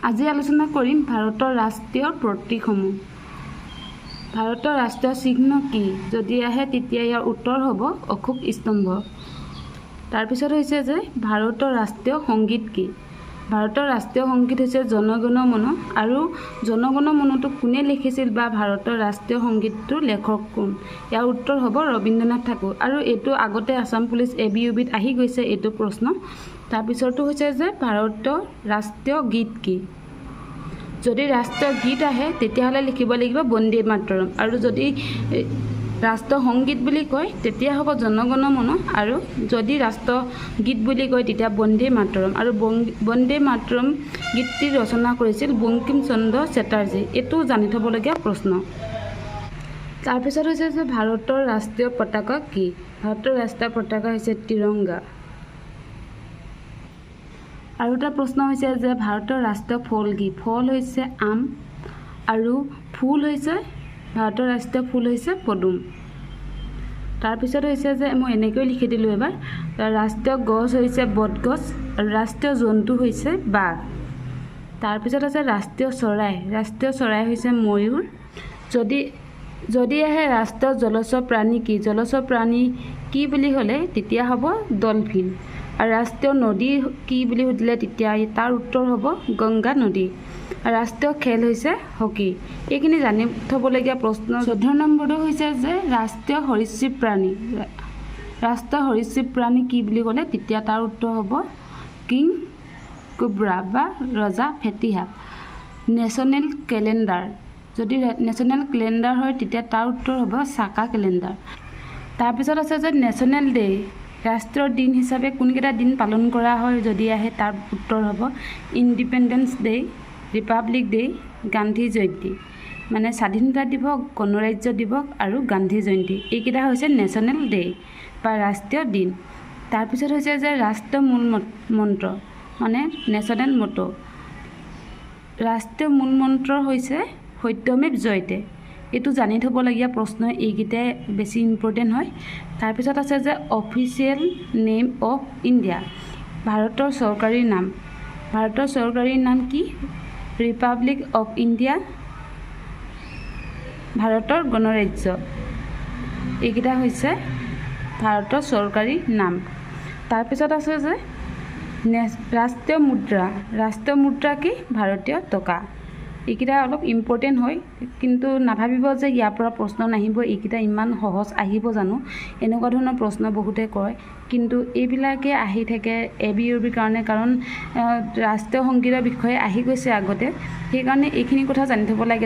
আজি আলোচনা কৰিম ভাৰতৰ ৰাষ্ট্ৰীয় প্ৰতীকসমূহ। ভাৰতৰ ৰাষ্ট্ৰীয় চিহ্ন কি যদি আহে, তেতিয়া ইয়াৰ উত্তৰ হ'ব অশোক স্তম্ভ। তাৰপিছত হৈছে যে ভাৰতৰ ৰাষ্ট্ৰীয় সংগীত কি? ভাৰতৰ ৰাষ্ট্ৰীয় সংগীত হৈছে জনগণ মন। আৰু জনগণ মনটো কোনে লিখিছিল বা ভাৰতৰ ৰাষ্ট্ৰীয় সংগীতটোৰ লেখক কোন? ইয়াৰ উত্তৰ হ'ব ৰবীন্দ্ৰনাথ ঠাকুৰ। আৰু এইটো আগতে Assam police A B, U বিত আহি গৈছে এইটো প্ৰশ্ন। তাৰপিছৰটো হৈছে যে ভাৰতৰ ৰাষ্ট্ৰীয় গীত কি? যদি ৰাষ্ট্ৰীয় গীত আহে, তেতিয়াহ'লে লিখিব লাগিব বন্দে মাতৰম। আৰু যদি ৰাষ্ট্ৰীয় সংগীত বুলি কয়, তেতিয়া হ'ব জনগণ মন। আৰু যদি ৰাষ্ট্ৰগীত বুলি কয়, তেতিয়া বন্দে মাতৰম। আৰু বন্দে মাতৰম গীতটি ৰচনা কৰিছিল বংকিম চন্দ্ৰ চেটাৰ্জী। এইটো জানি থ'বলগীয়া প্ৰশ্ন। তাৰপিছত হৈছে যে ভাৰতৰ ৰাষ্ট্ৰীয় পতাকা কি? ভাৰতৰ ৰাষ্ট্ৰীয় পতাকা হৈছে তিৰংগা। আৰু এটা প্ৰশ্ন হৈছে যে ভাৰতৰ ৰাষ্ট্ৰীয় ফল কি? ফল হৈছে আম আৰু ফুল হৈছে, ভাৰতৰ ৰাষ্ট্ৰীয় ফুল হৈছে পদুম। তাৰপিছত হৈছে যে মই এনেকৈ লিখি দিলোঁ এবাৰ, ৰাষ্ট্ৰীয় গছ হৈছে বটগছ আৰু ৰাষ্ট্ৰীয় জন্তু হৈছে বাঘ। তাৰপিছত আছে ৰাষ্ট্ৰীয় চৰাই। ৰাষ্ট্ৰীয় চৰাই হৈছে ময়ূৰ। যদি আহে ৰাষ্ট্ৰীয় জলচৰ প্ৰাণী কি, জলচৰ প্ৰাণী কি বুলি ক'লে, তেতিয়া হ'ব ডলফিন। আৰু ৰাষ্ট্ৰীয় নদী কি বুলি সুধিলে, তেতিয়া তাৰ উত্তৰ হ'ব গংগা নদী। আৰু ৰাষ্ট্ৰীয় খেল হৈছে হকী। এইখিনি জানি থ'বলগীয়া প্ৰশ্ন। 14 নম্বৰটো হৈছে যে ৰাষ্ট্ৰীয় সৰীসৃপ প্ৰাণী। ৰাষ্ট্ৰীয় সৰীসৃপ প্ৰাণী কি বুলি ক'লে, তেতিয়া তাৰ উত্তৰ হ'ব কিং কোব্ৰা বা ৰজা ফেটিসাপ। নেশ্যনেল কেলেণ্ডাৰ, যদি নেশ্যনেল কেলেণ্ডাৰ হয়, তেতিয়া তাৰ উত্তৰ হ'ব চাকা কেলেণ্ডাৰ। তাৰপিছত আছে যে নেশ্যনেল ডে', ৰাষ্ট্ৰীয় দিন হিচাপে কোনকেইটা দিন পালন কৰা হয় যদি আহে, তাৰ উত্তৰ হ'ব independence day', republic day', Gandhi Jayanti. মানে স্বাধীনতা দিৱস, গণৰাজ্য দিৱস আৰু গান্ধী জয়ন্তী, এইকেইটা হৈছে নেশ্যনেল ডে' বা ৰাষ্ট্ৰীয় দিন। তাৰপিছত হৈছে যে ৰাষ্ট্ৰীয় মূল মন্ত্ৰ, মানে নেশ্যনেল মটো। ৰাষ্ট্ৰীয় মূল মন্ত্ৰ হৈছে সত্যমেৱ জয়তে। এইটো জানি থ'বলগীয়া প্ৰশ্ন। এইকেইটাই বেছি ইম্পৰ্টেণ্ট হয়। তাৰপিছত আছে যে অফিচিয়েল নেম অফ ইণ্ডিয়া, ভাৰতৰ চৰকাৰী নাম। ভাৰতৰ চৰকাৰী নাম কি? ৰিপাব্লিক অফ ইণ্ডিয়া, ভাৰতৰ গণৰাজ্য। এইকেইটা হৈছে ভাৰতৰ চৰকাৰী নাম। তাৰপিছত আছে যে ৰাষ্ট্ৰীয় মুদ্ৰা। ৰাষ্ট্ৰীয় মুদ্ৰা কি? ভাৰতীয় টকা। এইকেইটা অলপ ইম্পৰ্টেণ্ট হয়, কিন্তু নাভাবিব যে ইয়াৰ পৰা প্ৰশ্ন নাহিব, এইকেইটা ইমান সহজ আহিব জানো, এনেকুৱা ধৰণৰ প্ৰশ্ন বহুতে কয়। কিন্তু এইবিলাকে আহি থাকে এ বি, ইউ বিৰ কাৰণে, কাৰণ ৰাষ্ট্ৰীয় সংগীতৰ বিষয়ে আহি গৈছে আগতে। সেইকাৰণে এইখিনি কথা জানি থ'ব লাগে।